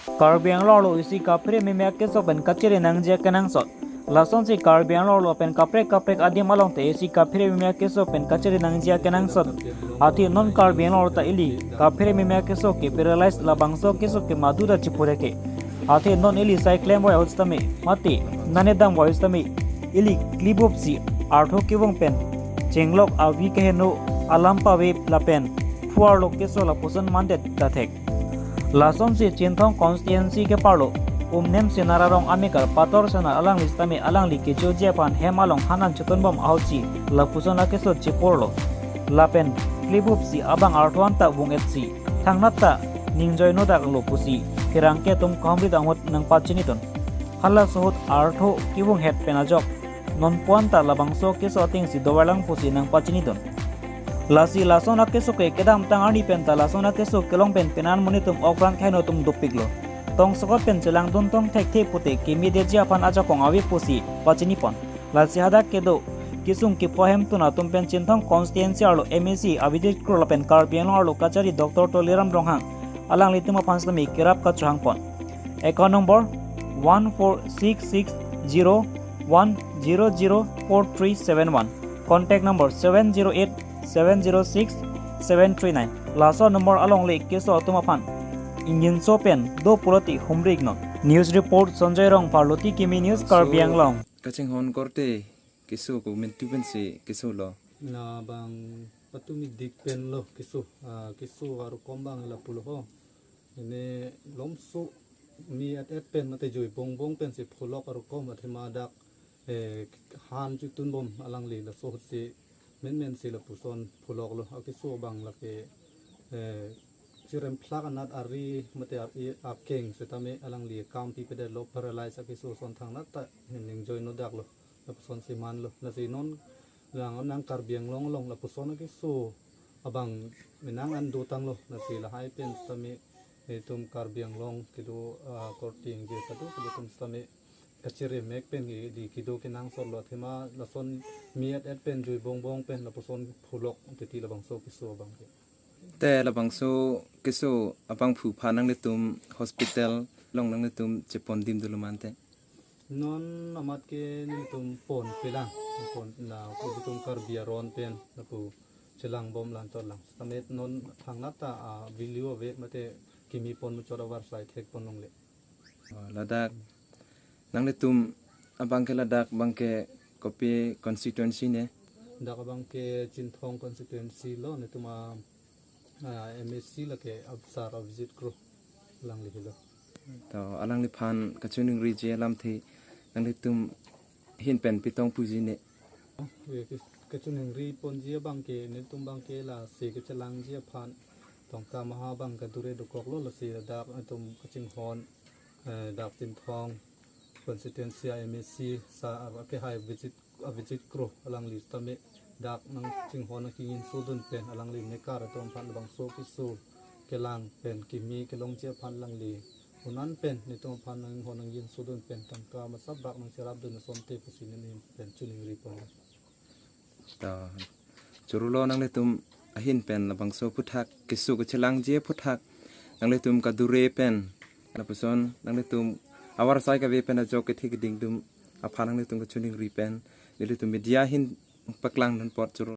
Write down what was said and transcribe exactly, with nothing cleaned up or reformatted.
Karbi Anglong arlo isi kaphere meme akeso pen kachere nangji akenangsot. Lasonsi Karbi Anglong arlo pen kaprek kaprek adim along te isi kaphere meme akeso pen kachere nangji akenangsot. Athe non Karbi Anglong arlo ta ili kaphere meme akeso ke paralyze labangso akeso ke madu ta chipore ke. Athe non ili sai klem vai ahut sitame mate nane dam vai ahut sitame ili klibupsi artho kevung pen chenglok avi keheno alam pave lapen phuarlo keso lapuson mandet ta thek. Lasonsi Chinthong constituency keparlo Umnem Sena arong amekar Pator Sena alangli sitame alangli kechoji aphan hem along hanan chotun bom ahutsi lapuson akeso chiporlo. Lapen klibupsi abang artho anta vung-etsi thangnat ta ningjoinodak lo pusi pherangke atum kahumri dang ahut nangpachinidun. Halaso ahut artho kevung het pen ajok non puan ta labangso akeso atengsi doverlang pusi nangpachinidun. Lasi lason akeso ke kedamtang arni pen ta lason akeso kelong pen penang monit atum okran keheno atum dopiklo. Tongsokot pen chelangdun tong thekthe pute keme detji aphan ajakong ave pusi pachinipon. Lasi hadak kedo kesung kepho ahemtun atum pen Chinthong constituency arlo M A C Abhijit Kro lapen Karbi Anglong arlo kachari Doctor Tuliram Ronghang alanglitum aphan sitame kerap kachohangpon. Account number one four six six zero one zero zero four three seven one. Contact number seven zero eight seven zero six seven three nine. Laso number alongle keso atum aphan ingjinso pen do pulote humri iknon. News report Sanjay Rongphar, Loti Kimi News, Karbi Anglong. Kachinghon korte keso ko mentu pensi kesolo. Labang patumi dik pen lo keso, ah, keso arukom abang lapulo ho. Ini lomso mi et et pen mate jui bongbong pensi phulok arukom athema dak, eh, han chotun bom alangli laso ahutsi menmensi lapuson phuloklo. Akeso abang lake, eh, chiremphlak anat ari mate ari akeng sitame alangli akam pipedetlo, paralyze akeso ason thangnat ta ningjoinodaklo. Lapuson si manlo. Lasi non lang nang Karbi Anglong along lapuson akeso abang menang an dotanglo. Lasi lahai pen sitame itum Karbi Anglong kedo, ah, korte ingje kado kedo atum sitame kachere mek pen ke di kedo kenangsotlo athema lason mi et et pen jui bongbong pen lapuson phulok titi labangso keso abang ke. Te labangso keso abangphu aphan nanglitum hospital along nanglitum chepondim dolo mante? Non amat ke nelitum ponpelang, pon na pu itum Karbi aron pen lapu chelang bom lang chot lang. Sitame non thangnat ta, ah, value ave mate kimi pon muchot avarsai thekpon longle. Oh, ladak nanglitum abang ke ladak abang ke kopi constituency ne? Dak abang ke Chinthong constituency lo, netum a, ah, M A C lake Ab-, Sar Abhijit Kro alangli helo. To alangliphan kachiningriji alamthe nanglitum ahin pen pitong puji ne? Eh, ke-, kachiningri ponji abang ke netum abang ke lasi kachelangji aphan tongka maha abang kadure dokoklo, lasi dak netum kachinghon, eh, dak Chinthong constituency a M A C Sar kehai Abhijit, Abhijit Kro alangli sitame dak nangchinghon akingjinso dun pen alangli mekar atum aphan labangso keso kelang pen kimi kelongji aphan alangli un-an pen netum aphan nanghon nangjinso dun pen tangka masap bak nangcherap dun asonte pusi neli pen chiningri pon. To, chorolo nanglitum ahin pen labangso aphuthak keso kachelangji aphuthak nanglitum kadure pen lapuson nanglitum avarsai kave pen ajok kethe keding atum aphan nanglitum kachiningri pen nelitum media ahin paklang dun apot choro.